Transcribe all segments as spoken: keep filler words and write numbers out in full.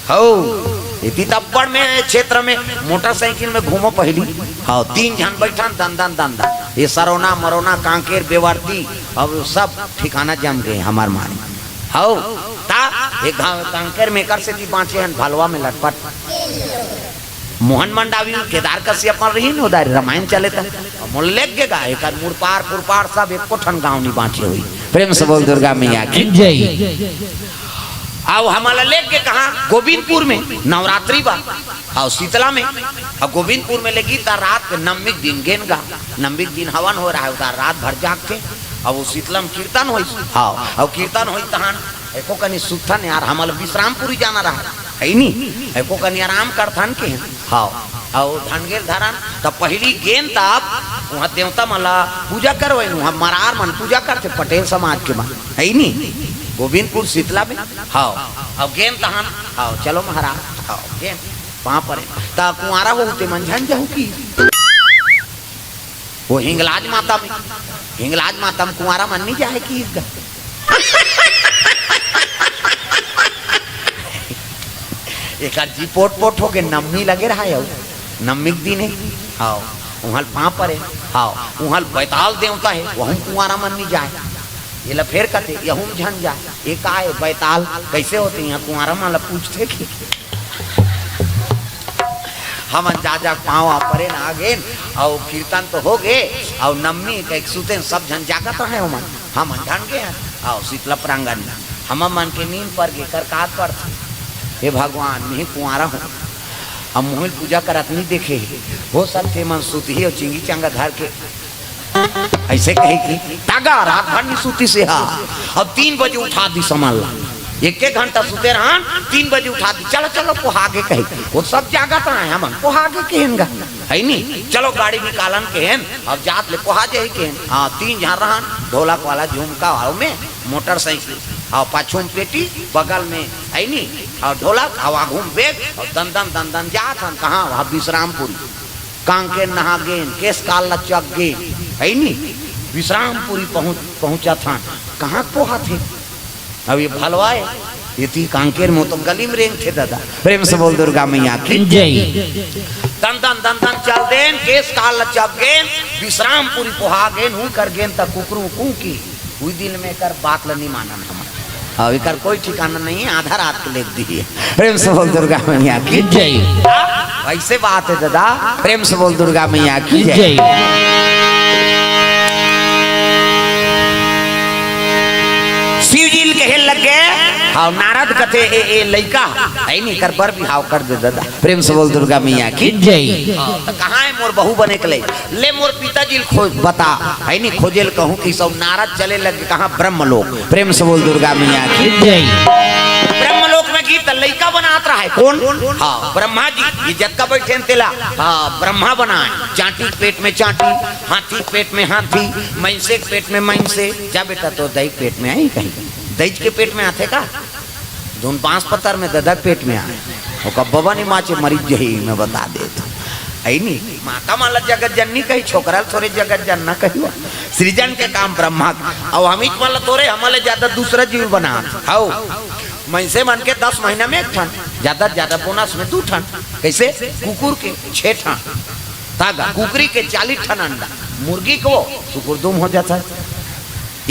हौ, एती त अब्बड़ में क्षेत्र में मोटरसाइकिल में घूमो पहिली। हौ, तीन झन बैठन, दन दन दन दन। ये सरोना, मरोना, कांकेर, बेवर्दी, अब सब ठिकाना जम गए हमार मारे। हौ, ता एक घाव कांकेर में कर सेती बाँचे हन, भलवा में लटपट। मोहन मंडावी, केदार कश्यप मन रहिन, उधार रामायण चले त। मोला लेग गे गा, एकर मुड़पार, पुरपार सब एको ठन गाँव नी बाँचे होई। प्रेम से बोल दुर्गा मैया की। जय। अब हमला लेग गे कहाँ? गोविंदपुर में नवरात्रि बा। अउ शीतला में। अब गोविंदपुर में लेगी त रात के नवमी के दिन गेन गा। नवमी के दिन हवन हो रहा है, उधर रात भर जागथे। अब वो शीतला में कीर्तन होई। हाँ, अब कीर्तन होई तहन एको कनी सुतथन यार, हमला विश्रामपुरी जाना रहा, है नी? एको कनी आराम करथन के। हाँ, अउ धनगेर धरन त पहिली गेन तब वहाँ देवता मन ला पूजा करवाइन, वहाँ मरार मन पूजा करथे, पटेल समाज के मन, है नी? गोविंदपुर शीतला में। हाँ, अब गेन तहन, हाँ, चलो महाराज, हाँ, गेन, पाँव परे। त कुंवारा हो ते मन झन जाहू की? वो हिंगलाज माता में, हिंगलाज माता में कुंवारा मन नहीं जाए की इसका। एकर जी पोट पोट हो के नम्मी लगे रहा है, नम्मी के दिन है। हाँ, उहल पाँव परे। हाँ, उहल बैताल देवता है, वहू कुंवारा मन नहीं जाए। ये ला फेर कथे, यहू में झन जाए। ये का है बैताल? कैसे होते यहाँ कुंवारा मन ला पूछथे कि हमन जा जा पाँव परे ना गेन, अउ कीर्तन तो हो गे, अउ नम्मी के एक सुते सब झन जागत रहे ओमन, हमन झन गे हन, अउ शीतला प्रांगण में हमन मन के नींद पर गे कर कात पड़थे। हे भगवान, मैं कुंवारा हूँ, अब मोहिल पूजा करत नहीं देखे, हो सकथे मन सुतही अउ चिंगी चंगा धर के ऐसे कहे कि तागा रात भर नहीं सूती से हा, अब तीन बजे उठा दी समझ ला, एक एक घंटा सुते रहन, तीन बजे उठा दी, चलो चलो पोहागे कहे। वो सब जागत रहे, हम पोहागे केहन गा, है नी? चलो गाड़ी निकालन केहन, अब जात ले पोहा जाही केहन। हाँ, तीन झन रहन, ढोलक वाला, झुमका वालों में मोटरसाइकिल, और पाछू में पेटी, बगल में, है नी? और ढोलक, हवा घूम बेग, और दन दन दन दन जात हन कहाँ? वहाँ विश्रामपुरी। कांकेर नहा गेन, केस काल लचक गेन, है नी? विश्रामपुरी पहुँच, पहुँचत हन। कहाँ पोहाथे? अब ये भलवाए, ये ती कांकेर में तो गली में रेंगथे दादा। प्रेम से बोल दुर्गा मैया की। जय। दन दन दन दन चल देन, केस काल लचक गेन, विश्रामपुरी पोहा गेन, हूँ कर गेन त कुकरू कूकी। उही दिन में एकर बात ल नहीं मानन हम। अब एकर कोई ठिकाना नहीं है, आधा रात के लेग दी है। प्रेम से बोल दुर्गा मैया की। जय। ऐसे बात है दादा, प्रेम से बोल दुर्गा मैया की जय। जय। शिव जी ल कहे लग गए, हाँ, नारद कथे, ए, ए लइका, है नहीं, कर बर बिहाव कर दे दादा। प्रेम से बोल दुर्गा मैया की। जय। हाँ, तो कहाँ है मोर बहू बने के लइका? ले मोर पिताजी ल खोज बता, है नी? खोजे ल कहूँ कि सब नारद चले लगे कहाँ? ब्रह्मलोक। प्रेम से बोल दुर्गा मैया की। जय। ब्रह्मलोक में गीत लइका बनात रहा है कौन? हाँ, ब्रह्मा जी। ये जतका बैठे हैं तेला, हाँ, ब्रह्मा बनाए। चांटी के पेट में चांटी, हाथी के पेट में हाथी, मैंसे के पेट में मैंसे। जा बेटा, तो दई के पेट में आई कहीं? दई के पेट में आथे का? जोन बांस पत्थर में ददा पेट में आए, ओका बबा नी माचे मरीज जही, मैं बता देत हूँ। है नी? माता मन ला जगत जननी कही, छोकरा ल थोरे जगत जनना कही। सृजन के काम ब्रह्मा के। अब हमीच मन ला थोरे, हमन ले ज्यादा दूसरा जीव बना। हौ, मइनसे मन के दस महीना में एक ठन, ज्यादा ज्यादा बोनस में दू ठन। कैसे? कुकुर के छह ठन। तागा, कुकरी के चालीस ठन अंडा, मुर्गी को सुकुर दुम हो जाता है।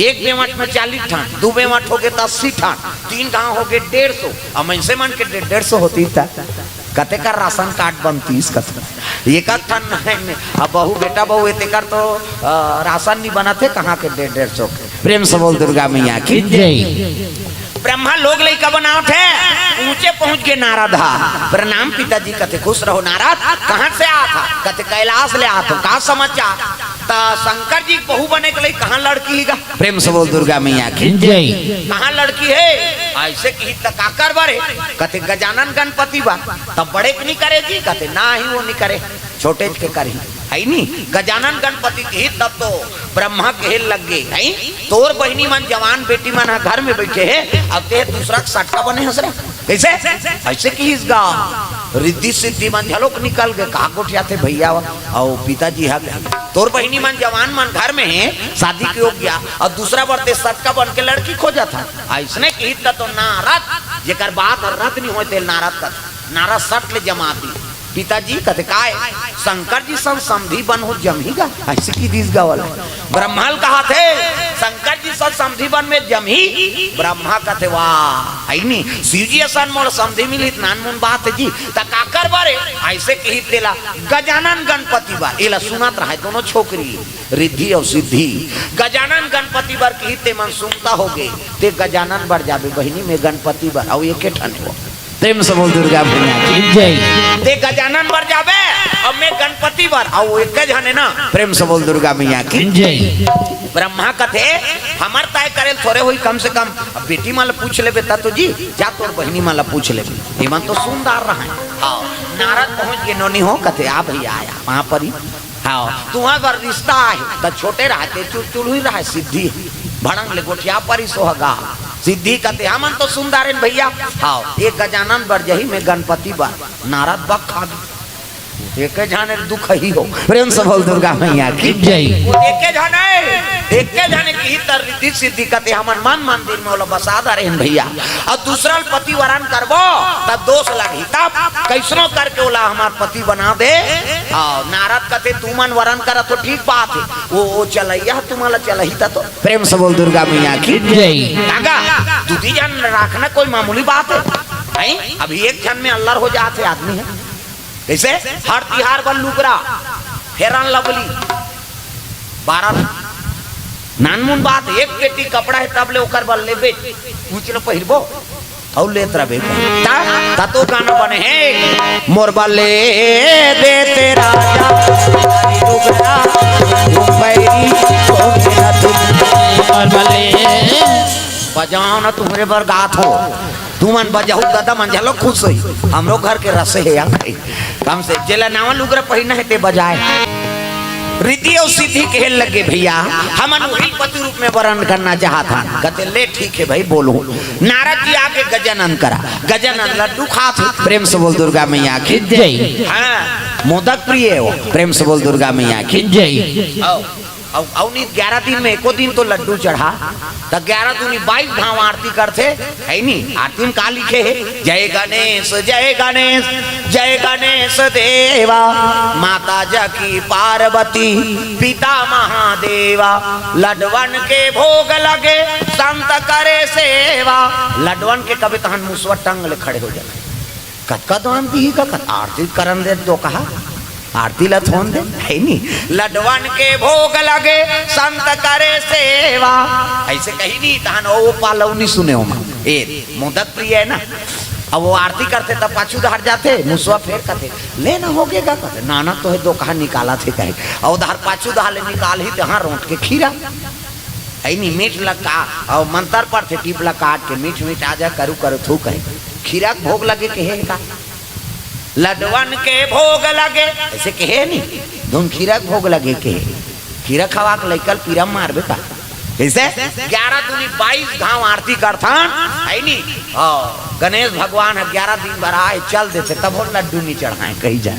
एक बेवट में चालीस ठन, दू बेवट हो गए त अस्सी ठन, तीन गांव हो गए डेढ़ सौ, अब मइनसे मन के डेढ़ डेढ़ सौ होती त कतेकर राशन कार्ड बनतीस कथे। एक ठन नहीं, अब बहू बेटा बहू है तेकर तो अ, राशन नहीं बनत है, कहाँ के डेढ़ डेढ़ सौ के। प्रेम से बोल दुर्गा मैया की। जय। ब्रह्मा लोग लइका बनावत है, ऊंचे पहुंच गए नारद हा। प्रणाम पिताजी, कथे खुश रहो नारद। कहाँ से आत हा? कथे कैलाश ले आत हो, का समाचार? त शंकर जी बहू बने के लई कहाँ लड़की ही गा? प्रेम से बोल दुर्गा मैया की। जय। कहाँ लड़की है? ऐसे की त काकर बर है? कथे गजानन गणपति बा। तब बड़े के नहीं करे जी? कथे ना ही वो नहीं करे, छोटे के करही। है नी? गजानन गणपति के ही तब तो ब्रह्मा के लग गए, है? तोर बहिनी मन जवान बेटी मन ह घर में बैठे है, अब ते दूसरा के सट्टा बने हंस रहे। कैसे? ऐसे की इस गा रिद्धि सिद्धि मन झलोक निकल गए, का गोठिया थे भैया अउ पिताजी हा। तोर बहिनी मन जवान मन घर में है, शादी के हो गया, अउ दूसरा बर ते सटका बन के लड़की खोजत हा। ऐसने की त तो नारद जेकर बात रद्द नहीं होय, तेला नारद कथे। नारद सट ले जमा दी। पिताजी कथे, "काय?" "शंकर जी संग समधी बन हो जमही गा।" अइसे कहि दिस गा ओला। ब्रह्मा ल कहाथे, "शंकर जी संग समधी बन में जमही?" ब्रह्मा कथे, "वाह, हइ नी, शिव जी असन मोला समधी मिलही त नानमुन बात हे जी, त काकर बर हे?" अइसे कहि तेला गजानन गणपति बर, एला सुनत रहय दोनों छोकरी। रिद्धि अउ सिद्धि। गजानन गणपति बर किही ते मन सुनता होगे, ते गजानन बर जाबे बहिनी, में गणपति बर, अउ एके ठन हो। प्रेम से बोल दुर्गा मैया की। जय। ते गजानन बर जाबे, अउ में गणपति बर, अउ एके झन हे ना। प्रेम से बोल दुर्गा मैया की। जय। ब्रह्मा कथे, "हमर तय करे ल थोरे होही, कम से कम अब बेटी मन ल पूछ लेबे, त तो जी, जा तोर बहिनी मन ल पूछ लेबे, ये मन तो सुनदार रहय।" हाँ, नारद पहुंच गे, "नोनी हो," कथे, "आ भैया, आया, वहां पर ही।" हाँ, तुंहर बर रिश्ता आहे, त छोटे रहय ते चुलचुलही रहय, सिद्धि भड़ंग ले गोठिया परिस ओह गा। सिद्धि कथे, "हमन तो सुनदार हन भैया।" हाँ, एक गजानन बर जही, में गणपति बर। नारद बक खा गे। एके झन दुख ही हो। प्रेम से बोल दुर्गा मैया की। जय। एके झन हे, एके झन किही त रिद्धि सिद्धि कथे, "हमन मन मंदिर में ओला बसा डारे हन भैया।" अउ दूसरा ल पति वरन करबो, त दोष लगही। तब कइसनो करके ओला हमर पति बना दे। अउ नारद कथे, "तुमन वरन करत हो, ठीक बात हे, वो, वो चलइया तुमन ला चलही त तो।" प्रेम से बोल दुर्गा मैया की। जय। कागा, दुदी झन राखना कोई मामूली बात हे? हैं? अभी एक झन में अल्लर हो जात हे आदमी ह। कइसे? हर तिहार बर लुगरा, Fair and Lovely, बारह नानमुन बात, एक पेटी कपड़ा हे, तब ले ओकर बर लेबे, कुछ न पहिरबो, अउ लेत रहिबे। ता, ता तो गाना बने हे, "मोर बर ले दे ते राजा, लुगरा, मुंबई, ओ मेरा दुख।" मोर बर ले। बजाओ ना, तुम्हरे बर गात हो, तुमन बजाहू, ददा मन झलो खुश होही, हमरो घर के रसे हे यार भाई। कम से जेला नवा लुगरा पहिरना हे ते बजाय। रिद्धि अउ सिद्धि कहे लगे, "भैया, हमन उही पति रूप में वरन करना चाहत हन।" कथे, "ले ठीक हे भाई, बोलो।" नारद जी आके गजानन करा, गजानन लड्डू खात हे। प्रेम से बोल दुर्गा मैया की। जय। हाँ, मोदक प्रिय हे वो। प्रेम से बोल दुर्गा मैया की। जय। आओ। अउ, अउ नहीं, ग्यारह दिन में एको दिन तो लड्डू चढ़ा, त ग्यारह दूनी बाईस घांव आरती करथे, हइ नी? आरती में का लिखे हे? "जय गणेश, जय गणेश, जय गणेश देवा, माता जकी पार्वती, पिता महादेवा, लडवन के भोग लगे, संत करे सेवा।" लडवन के कबे तहन मुसवा टंग ले खड़े हो जाथे। कतका दान दिही का कत-, आरती करन दे दो कहा, आरती ला थोन दे, हइ नी? "लडवन के भोग लगे, संत करे सेवा।" अइसे कही नी, तहन ओ पालव नी सुने ओमा। ए, मोदक प्रिय हे ना, अब वो आरती करथे, तब पाछू डहर जाथे, मुसवा फेर कथे, "ले ना हो गे गा?" कथे, "ना, ना, तोहे दो कहा निकालत हे," कहे। अउ उधर पाछू डहर ले निकालही, तहां रोंट के खीरा। हइ नी, मीठ ला का, अउ मंतर पढ़थे, टीप ला काट के, "मीठ मीठ आ जा, करू करू थू," कहे। खीरा के भोग लगे कहे का? लडवन के भोग लगे, अइसे कहे नी, धुन खीरा के भोग लगे कहे। खीरा खवा के लइका ल पीरा मारबे का? अइसे ग्यारह दूनी बाईस घांव आरती करथन, हइ नी? हाँ, गणेश भगवान ह ग्यारह दिन बर आए, चल देथे, तभो लड्डू नी चढ़ाए, कही जाए।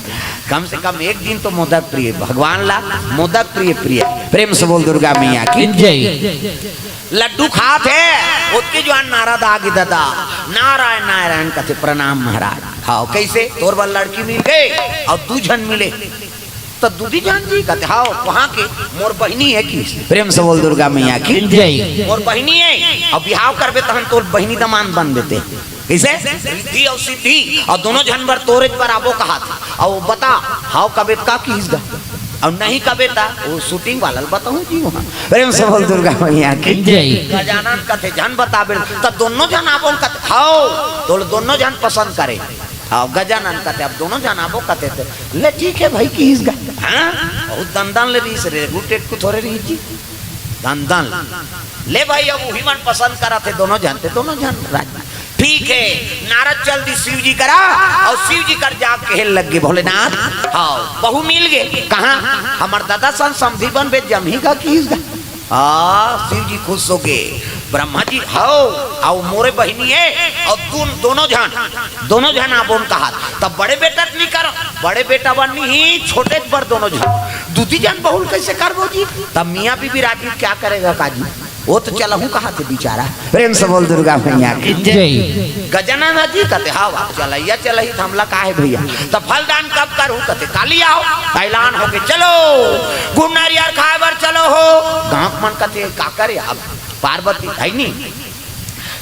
कम से कम एक दिन तो मोदक प्रिय भगवान ला, मोदक प्रिय प्रिय। प्रेम से बोल दुर्गा मैया की। जय। लड्डू खात हे, ओतके जुवार नारद आगे, "ददा, नारायण नारायण," कथे, "प्रणाम महाराज।" "हाँ, कइसे? तोर बर लड़की मिल गे अउ दू झन मिले।" "त दूदी जान जी?" कथे, "हाँ, कहां के?" "मोर बहिनी हे कि?" प्रेम से बोल दुर्गा मैया की। जय। "मोर बहिनी हे, अउ बिहाव करबे तहन तोर बहिनी दमांद बन देते।" कइसे? रिद्धि अउ सिद्धि, अउ दोनों झन बर तोरेच बर आबो कहात। अउ बता, "हाँ" कबे त का किहिस गा, अउ "नहीं" कबे त वो shooting वाला ल बताहूं जी वहां। प्रेम से बोल दुर्गा मैया की। जय। गजानन कथे, "झन बताबे।" त दोनों झन आबो कथे, "हाँ, तोला दोनों झन पसंद करे।" हाँ, गजानन कथे, "अब दोनों झन आबो कथे त ले ठीक हे भाई" किहिस गा। हाँ, बहुत दंदन ले रिहिस रे, गुटेट को थोरे रिहिस जी। दंदन ले भाई, अब उही मन पसंद करत हे दोनों झन, ते दोनों झन राज। ठीक हे, नारद चल दिस शिव जी करा, अउ शिव जी कर जाके कहे लग गे, "भोलेनाथ, हाँ, बहू मिल गे।" "कहां?" "हमर ददा सन समधी बनबे, जमही गा किहिस गा।" आ, शिव जी खुश हो गे। ब्रह्मा जी, "हव, अउ मोरे बहिनी हे, अउ तुम दोनों झन, दोनों झन आबोन कहात, तब बड़े बेटा त नी कर, बड़े बेटा बर नी ही, छोटे बर दोनों झन, दूदी झन बहू ल कइसे करबो जी?" तब मियां बीबी राजी, "क्या करेगा काजी?" वो तो चलहूँ कहाथे बिचारा। प्रेम से बोल दुर्गा मैया की। जय। गजानन जी कथे, "हाँ, आप चलइया चलही त हमला का हे भइया?" "त फलदान कब करहूँ?" कथे, "काली आओ, ऐलान होगे, चलो, गुड़ नरियर खाए बर चलो हो।" गाँव मन कथे, "का करे अब, पार्वती हे नी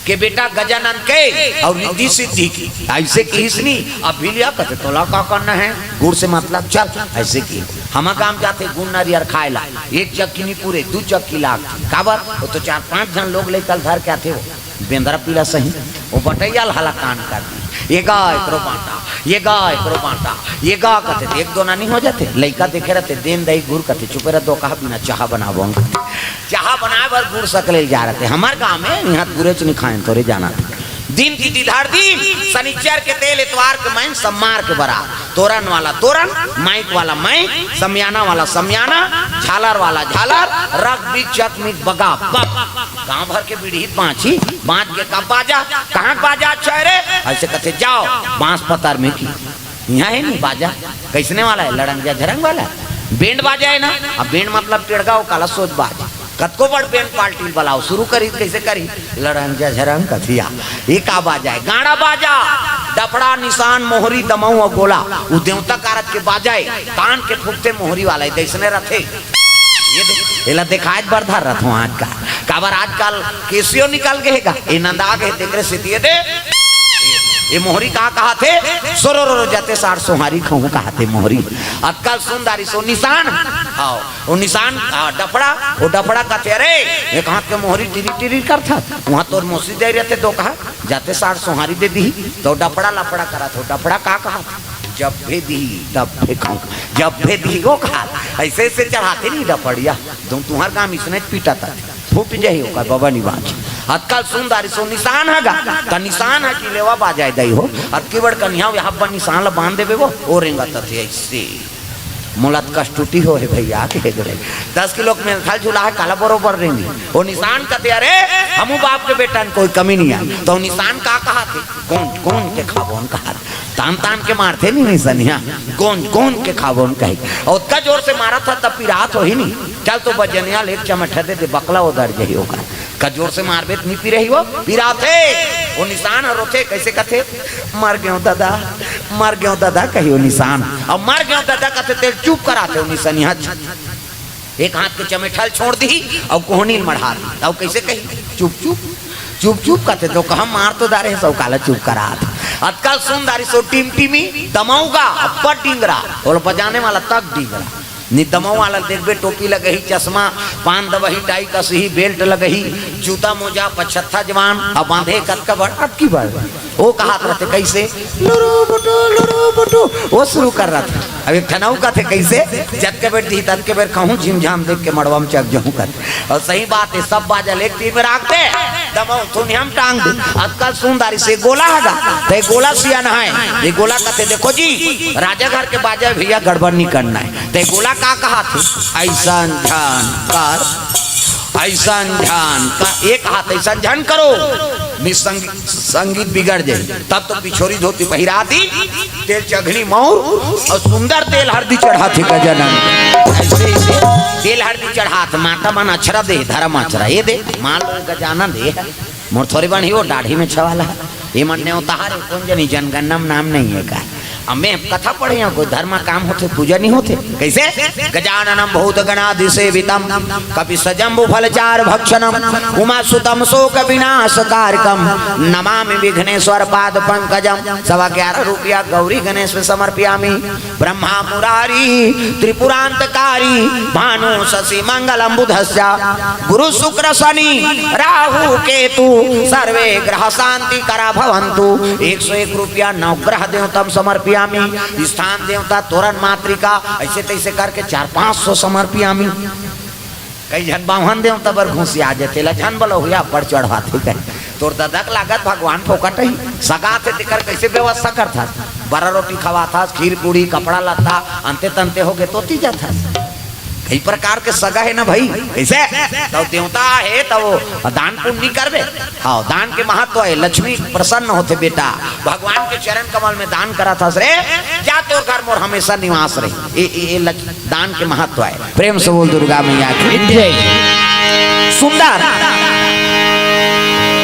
के बेटा गजानन के अउ रिद्धि सिद्धि के, अइसे किहिस नी।" अब भी लिया कथे, "तोला का करना हे, गुड़ से मतलब, चल।" अइसे कि हमर गाँव जाथे गुड़ नरियर खाए ला, एक चक्की नी पूरे, दू चक्की लाग। काबर? वो तो चार पाँच झन लोग ले कल धर के आथे, वो बेंदरा पीला सही, वो बटैया ल हलाकान कर दी। "ये गा एकरो बाँटा, ये गा एकरो बाँटा, ये गा," कथे, एक दो ना नी हो जाथे। लइका देखे रथे, "देन दई गुड़," कथे, "चुपे रह, दो कहा बिना चाहा बनाबो।" चाहा बनाए बर गुड़ सकले ल जा रथे। हमर गाँव में इहाँ गुरेच नी खाएन, तोरे जाना थे। दिन तिथि धर दिन, सनिचर के तेल, एतवार के मइन, सम्मार के बरात। तोरन वाला तोरन, माइक वाला माइक, समियाना वाला समियाना, झालर वाला झालर, रग बिग चक मिक बगा बग। गाँव भर के बिड़हित बाँची, बाँच के का बाजा, कहाँ के बाजा अच्छा हे रे? अइसे कथे, "जाओ बाँस पतर में की, इहाँ हे नी बाजा।" कइसने वाला हे? लड़ंगिया झरंग वाला। बेंड बाजा हे ना, अब बेंड मतलब टेड़गा, वो काला सोच बाज। कतको बड़ बेंड पार्टी बलाओ, सुरू करी, कइसे करी? लड़ंगिया झरंग कथिया, ये का बाजा हे? गाड़ा बाजा, डफड़ा, निसान, मोहरी, दमऊ अउ गोला, वो देवता कारज के बाजा हे, तान के फूकथे मोहरी वाला, ये दइसने रथे। ये दे, एला देखाए बर धर रथों आज का। काबर आजकल केसियो निकल गे हे गा, ये नंदा गे हे, तेकरे सेती ये दे। ये मोहरी का कहाथे? "सोरो रो रो जाते सार सोहारी खहूँ," कहाथे मोहरी। अतका ल सुन दारिस ओ निसान, हाँ, ओ निसान, आ, डफड़ा, ओ डफड़ा कथे, "अरे, एक हाथ के मोहरी टिरी टिरी करथा, उहाँ तोर मौसी दे रथे, तो कहा, जाते सार सोहारी दे दिही।" तो डफड़ा लफड़ा करत हो, डफड़ा का कहा? "जब भी दिही, तब भी खाऊं, जब भी दिही, वो खा।" अइसे अइसे चढ़ाथे नी डफड़िया, तो तुँहर गाँव इसने पीटा था, फूट जाही ओकर बबा निबांच। अतका ल सुन दारिस ओ निसान ह गा, त निसान ह कि लेवा बाजा हे दई हो, अतकी बड़ कनिहा, यहाँ पर निसान ल बांध देबे वो, ओ रेंगत हे अइसे। मोला त कष्टुटी हो हे भइया, के हे रे। दस किलो के मेलथल झूला हे, काला बरोबर रेंगी। ओ निसान कथे, "अरे, हमू बाप के बेटा न, कोई कमी नी हे।" तो ओ निसान का कहाथे? "गोंज गोंज के खाबोन," कहाथे। तान तान के मारथे नी निसनिया, "गोंज गोंज के खाबोन," कहे। अउ ओतका जोर से मारत ह, तब पिरात होही नी। चल तो बजनिया ले एक चमेठा दे दे, बकला ओदर जही ओकर। का जोर से मारबे त नी पिरही वो, पिराथे। ओ निसान ह रोथे, कइसे कथे? "मर गेंव ददा, मर गेंव ददा," कही ओ निसान। अउ "मर गेंव ददा" कथे, तेला चुप कराथे ओ निसनिया। एक हाथ के चमेठा ल छोड़ दिही अउ कोहनी ल मढ़ा दिही। अउ कइसे कही? "चुप चुप, चुप चुप," कथे, तो कहा, "मार तो दारे हे, सौ काला चुप करात।" अतका ल सुन दारिस ओ टिमटिमी, दमऊ गा, अब्बड़ डिंगरा, ओला बजाने वाला तक डिंगरा। नी दमऊ वाला देखबे, टोपी लगही, चश्मा, पान दबही, टाई कसही, बेल्ट लगही, जूता मोजा, पछत्था जवान, अउ बांधे कतका बड़, अतकी बड़। ओ कहात रथे कइसे? "लुरु बुटु, लुरु बुटु।" ओ सुरू कर रथे। अब एक ठन अउ कथे कइसे? "जतके बेर दिही, ततके बेर खाहूं, झिमझाम देख के मड़वा म चघ जाहूं," कथे। अउ सही बात हे, सब बाजा ल एक तीर में राख दे, दमऊ थुनिया म टांग दे। अतका ल सुन दारिस ए गोला ह गा, त ए गोला सियान हे। ए गोला कथे, "देखो जी, राजा घर के बाजा हे भइया, गड़बड़ नी करना हे।" त ए गोला का कहाथे? "अइसन झन कर, अइसन झन कर," ए कहाथे, "अइसन झन करो, नी संग-, संगीत बिगड़ जाही।" तब तो पिछोरी धोती पहिरा दी, तेल चघनी मउर अउ सुंदर तेल हरदी चढ़ाथे गजानन। अइसे, अइसे तेल हरदी चढ़ात, माता मन अछरा दे, धरम अछरा, ए दे, मान लो गजानन दे, मोर थोरी बन ही वो डाढ़ी में छवाला हे, ए मन नेवता हरे, कोन जनी जनगणना म नाम नइ हे का? अब मैं कथा पढ़े हंव, कोई धर्म काम होथे, पूजा नइ होथे? कइसे? "गजाननं भूतगणादिसेवितं कपित्थजम्बूफलचारुभक्षणं उमासुतं शोकविनाशकारकं नमामि विघ्नेश्वर पादपंकजं।" सवा ग्यारह रुपया गौरी गणेश में समर्पयामि। ब्रह्मा मुरारी त्रिपुरांतकारी भानु शशि मंगलम बुधस्य गुरु शुक्र शनि राहु केतु सर्वे ग्रह शांति करा भवंतु। एक सौ एक रुपया नवग्रह देवता म समर्पयामि, स्थान देवता, तोरन मातृका, अइसे तइसे करके चार पाँच सौ समर्पयामि। कई झन बाम्हन देवता बर घुसिया जाथे, ला झन बलहुया अब्बड़ चढ़वाथे कहे। तोर ददा के लागत भगवान फोकट ही, सगा थे तेकर कइसे व्यवस्था करथस? बरा रोटी खवाथस, खीर पूड़ी, कपड़ा लत्ता, अंते तंते होगे तो ती जाथस। कई प्रकार के सगा हे ना भई, कइसे? तब देवता हे, तब दान पुण्य नइ करबे? हाँ, दान के महत्व हे, लक्ष्मी प्रसन्न होथे बेटा, भगवान के चरण कमल में दान करत हस रे, जा तोर घर मोर हमेशा निवास रही। ए, ए, ए लक्ष्मी दान के महत्व हे। प्रेम से बोल दुर्गा मैया की जय। सुंदर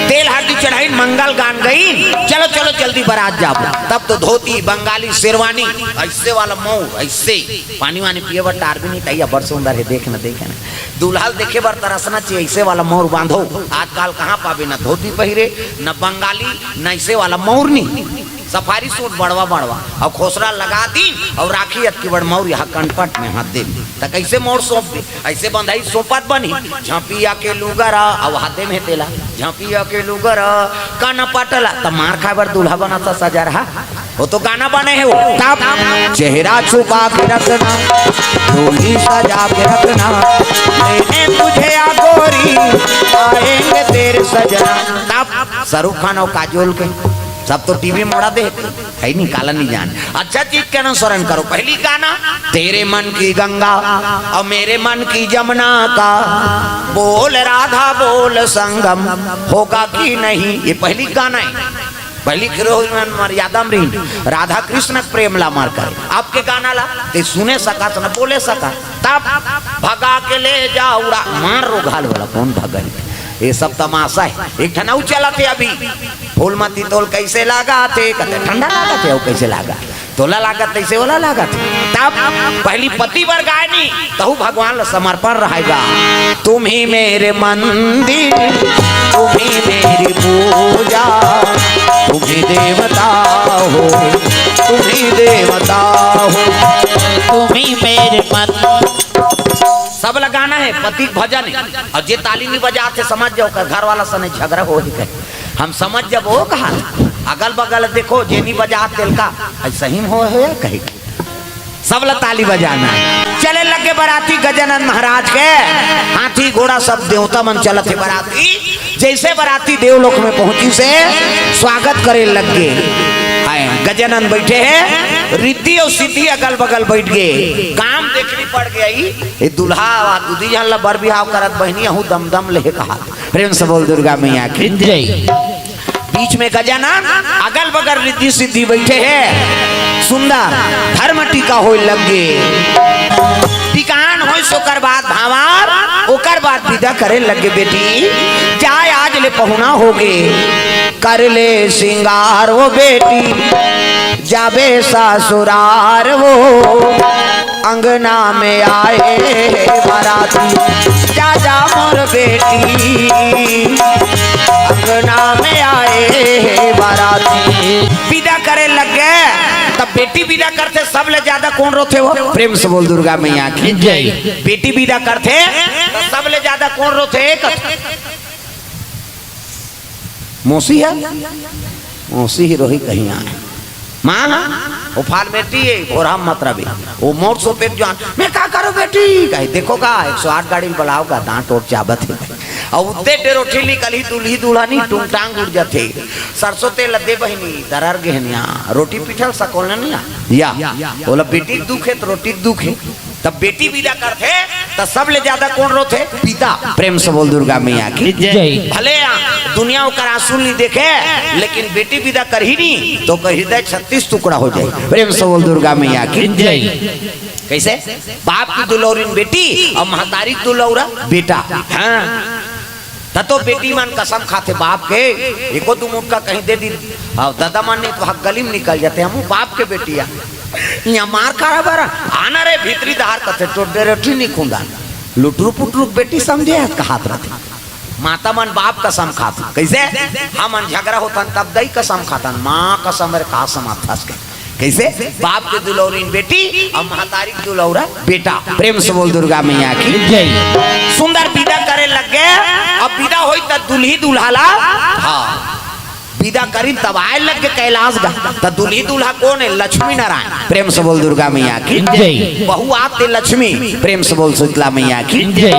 तेल हरदी चढ़ाइन, मंगल गान गइन, चलो चलो जल्दी बरात जाबो। तब तो धोती, बंगाली शेरवानी, ऐसे वाला मौर, ऐसे पानी वानी पिए बर टार भी नहीं तैया, बड़ सुंदर है, देख न, देखे न। दूल्हा ल देखे बर तरसना चाहिए, ऐसे वाला मौर बांधो। आजकल कहाँ पाबे, न धोती पहिरे, न बंगाली, न ऐसे वाला मौर नहीं। सफारी सूट बड़वा बड़वा, अउ खोसरा लगा दिन, अउ राखी अतकी बड़ मौर यहाँ कनपट में हाथ दे, त कैसे मौर सौंप दे? ऐसे बंधाई सौंपत बनी, झपिया के लुगरा, अउ हाथे में तेला, झपिया के लुगरा, कनपट ला, त मार खाए बर दूल्हा बना था सजा रहा। वो तो गाना बने है वो। तब चेहरा छुपा के रखना, डोली सजा के रखना, मैंने तुझे या गोरी, आएंगे तेरे सजना। तब शाहरुख खान और काजोल के सब तो टीवी मोड़ा दे, है नहीं, काला नहीं जान। अच्छा चीज के अनुसरण करो। पहली गाना, तेरे मन की गंगा और मेरे मन की जमुना का, बोल राधा बोल संगम होगा कि नहीं, ये पहली गाना है। पहली फिर मर्यादा में रही, राधा कृष्ण के प्रेम ला मार करे, आपके गाना ला ते सुने सका न बोले सका। तब भगा के ले जा उड़ा, मार रो घाल वाला कौन भगाई? ये सब तमाशा है। एक ठन अउ चलत हे अभी, फूल मती तोल कैसे लागत हे, कहते ठंडा लागत हे, अउ कैसे लागत, तोला लागत तैसे ओला लागत हे। तब पहली पति बर गाय नहीं, तहु भगवान ला समर्पण रहेगा। तुम ही मेरे मंदिर, तुम ही मेरी पूजा, तुम ही देवता हो, तुम ही देवता हो। तुम ही मेरे मन। सब ला गाना है, पति के भजन है। और जे ताली नहीं बजाते, समझ जाओ, ओकर घर वाला सने झगड़ा हो ही कहे। हम समझ जब वो कहा, अगल बगल देखो, जे नहीं बजा तेल का, ऐसा ही हो, हो या कहे। सब ला ताली बजाना है। चले लगे बराती गजानन महाराज के, हाथी घोड़ा सब देवता मन चलत हे बराती। जैसे बराती देवलोक में पहुंची से स्वागत करे लग गे। हाय, गजानन बैठे हैं, रिद्धि और सिद्धि अगल बगल बैठ गे। काम देखनी पड़ गई। ये दूल्हा वा दूधी झन ला बर बिहाव करत बहिनी, अहू दम दम ले कहा। प्रेम से बोल दुर्गा मैया की। जय। बीच में गजानन, अगल बगल रिद्धि सिद्धि बैठे हैं। सुंदर धर्म टीका होए लग गे। टीकान होइस ओकर बाद भांवर, ओकर बाद विदा करे लग गे, बेटी जाय आज ले पहुना हो गे, कर ले सिंगार वो बेटी, जाबे ससुरार वो, अंगना में आए हे बराती, जा जा मोर बेटी, अंगना में आए हे बराती। विदा करे लग गे, तब बेटी विदा करथे, सब ले ज्यादा कौन रोथे हो? प्रेम से बोल दुर्गा मैया की। जय। बेटी विदा करथे, तब सब ले ज्यादा कौन रोथे? मौसी है, मौसी ही रोही कहीं आए। माँ, वो फार्मेटी है, घोरा मत रवि। वो मोर सो पे जान, मैं का करो बेटी? कहे, देखो का, एक सौ आठ गाड़ी में बुलाओ का, दांत और चाबत है। और उद्दे डेरोठी निकली, दूल्ही दुल्हनी टूंग टांग उड़ जाते। सरसों तेल दे बहिनी, दरर गहनिया, रोटी पिठल सकोलनिया। या, बोला, बेटी के दुख है तो रोटी के दुख है। तब बेटी विदा करथे, त सब ले ज्यादा कौन रोथे? पिता। प्रेम से बोल दुर्गा मैया की। जय। भले आ, दुनिया ओकर आंसू नहीं देखे, लेकिन बेटी विदा करही नहीं, तो ओकर हृदय छत्तीस टुकड़ा हो जाए। प्रेम से बोल दुर्गा मैया की। जय। कैसे? बाप की दुलौरिन बेटी और महतारी की दुलौरा बेटा। हाँ। त तो बेटी मन कसम खाथे बाप के, एको दू मुटका कहीं दे दी, अब दादा मन नहीं तो हक गली में निकल जाते, हम बाप के बेटी आ। यहाँ मार खाए बर आना रे भीतरी दहार कथे, तो डेरठी नहीं खुंदा। लुटरू पुटरू बेटी समझे है, कहात रहते। माता मन बाप कसम खात। कैसे? हमन झगड़ा होतन तब दई कसम खातन, माँ कसम रे का समाथस के। कैसे? बाप के दुलौरिन बेटी और महतारी के दुलौरा बेटा। प्रेम से बोल दुर्गा मैया की। जय। सुंदर विदा करे लग गे। अब विदा होई त दुल्ही दुल्हा ला, हाँ, विदा करिन तब आए लग गे कैलाश गा। त दुल्ही दुल्हा कौन है? लक्ष्मी नारायण। प्रेम से बोल दुर्गा मैया की। जय। बहू आते लक्ष्मी। प्रेम से बोल शीतला मैया की। जय।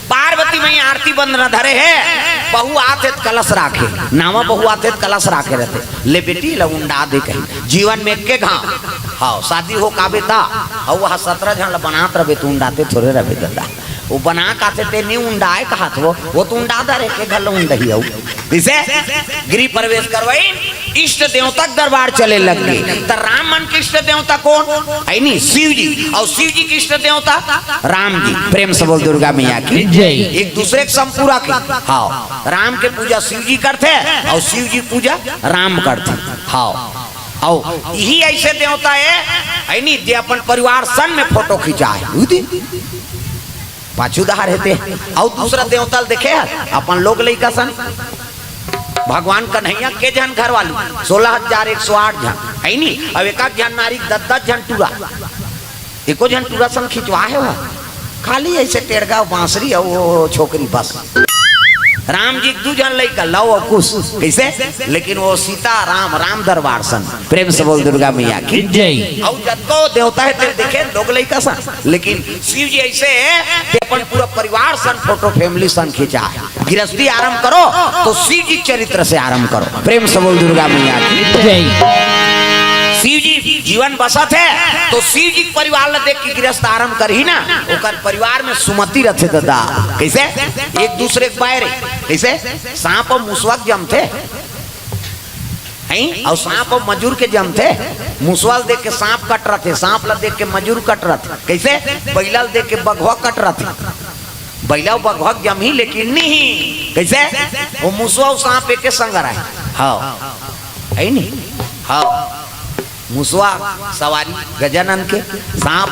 पार्वती मैया आरती बंदना धरे हे, बहू आथे त कलश राखे, नावा बहू आथे त कलश राखे रहते। ले बेटी, ला उंडा दे कही, जीवन में के घाव, हाँ, शादी हो काबे ता, अउ वह सत्रह झन ला बनात रहे, तू उंडाते थोड़े रहे दादा। वो बना काथे ते नहीं उंडाए कहात वो, वो तो उंडा दे रे, के घर ला उंडही अउ। इसे गृह प्रवेश करवाइन, इष्ट देवता के दरबार चले लग गे। त राम मन के इष्ट देवता कोन? है नी, शिव जी। अउ शिव जी के इष्ट देवता राम जी। प्रेम से बोल दुर्गा मैया की जय। एक दूसरे के संपूरक हे। हाँ, राम के पूजा शिव जी करथे अउ शिव जी पूजा राम करथे। हाँ, अउ इही ऐसे देवता हे, है नी, जे अपन परिवार सन में फोटो खिंचाय। पाछू डहर हे ते। अउ दूसरा देवता ल देखे हस, अपन लोग लइका सन। भगवान कन्हैया के झन घर वाली, सोलह हजार एक सौ आठ झन, है नी? अब एक एक झन नारी के दस दस झन टूरा, एको झन टूरा संग खिंचवा हे वह? खाली ऐसे टेड़गा बांसुरी अउ वो छोकरी बस। राम जी के दू झन लइका, लव अउ कुश, कैसे? लेकिन वो सीता राम, राम दरबार सन। प्रेम से बोल दुर्गा मैया की जय। अउ जतको देवता हे ते देखे लोग लइका सन, लेकिन शिव जी ऐसे हे कि अपन पूरा परिवार सन फोटो family सन खिंचा। गृहस्थी आरंभ करो तो शिव जी के चरित्र से आरंभ करो। प्रेम से बोल दुर्गा मैया की जय। शिव जी जीवन बसत हे तो शिव जी के परिवार ला देख के गृहस्थ आरंभ करही ना, ओकर परिवार में सुमति रथे दादा। कैसे? एक दूसरे के बैर हे। कैसे? सांप अउ मुसवा के जमथे, हैं? अउ सांप अउ मजूर के जमथे। मुसवा ल देख के सांप कटरथे, सांप ल देख के मजूर कटरथे। कैसे? बइला ल देख के बघवा कटरथे। बइला अउ बघवा के जमही लेकिन नहीं। कैसे? वो मुसवा अउ सांप एके संग रहय। हाँ, है नी? हाँ, मुसवा सवारी गजानन के, सांप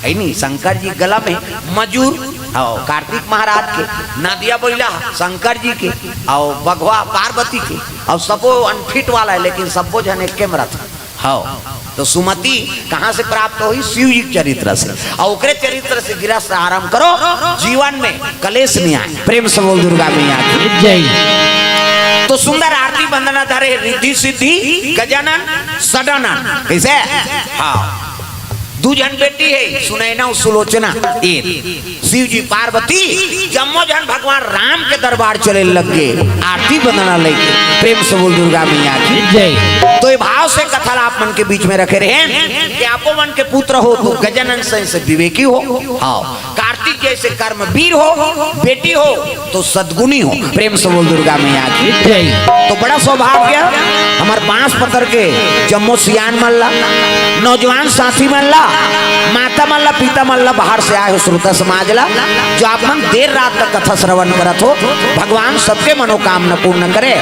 है नी, शंकर जी गला में, मजूर, हाँ, कार्तिक महाराज के, नदिया बइला शंकर जी के, अउ बघवा पार्वती के, अउ सबो अनफिट वाला हे, लेकिन सबो झन एके में रथे। हाँ, तो सुमति कहाँ से प्राप्त होही? शिव जी के चरित्र से। अउ ओकरे चरित्र से गृहस्थ आरंभ करो, जीवन में कलेश नहीं आय। प्रेम से बोल दुर्गा मैया की जय। तो सुंदर आरती वंदना धरे, रिद्धि सिद्धि गजानन षडानन। कैसे? हाँ, दू झन बेटी हे, सुनैना अउ सुलोचना। ए शिव जी पार्वती जम्मो झन भगवान राम के दरबार चले लग गे, आरती वंदना लेके। प्रेम से बोल दुर्गा मैया की जय। तो ये भाव से कथा ला आप मन के बीच में रखे रहेन कि आपो मन के पुत्र हो तो गजानन सैन से विवेकी हो, हाँ, कार्तिक जैसे कर्मवीर हो, बेटी हो तो सद्गुणी हो। प्रेम से बोल दुर्गा मैया की जय। तो बड़ा सौभाग्य हमर बांस पतर के जम्मो सियान मन ला, नौजवान साथी मन ला, माता मन ला, पिता मन ला, बाहर से आए हो श्रोता समाज ला, जो आप मन देर रात तक कथा श्रवण करत हो, भगवान सबके मनोकामना पूर्ण करे।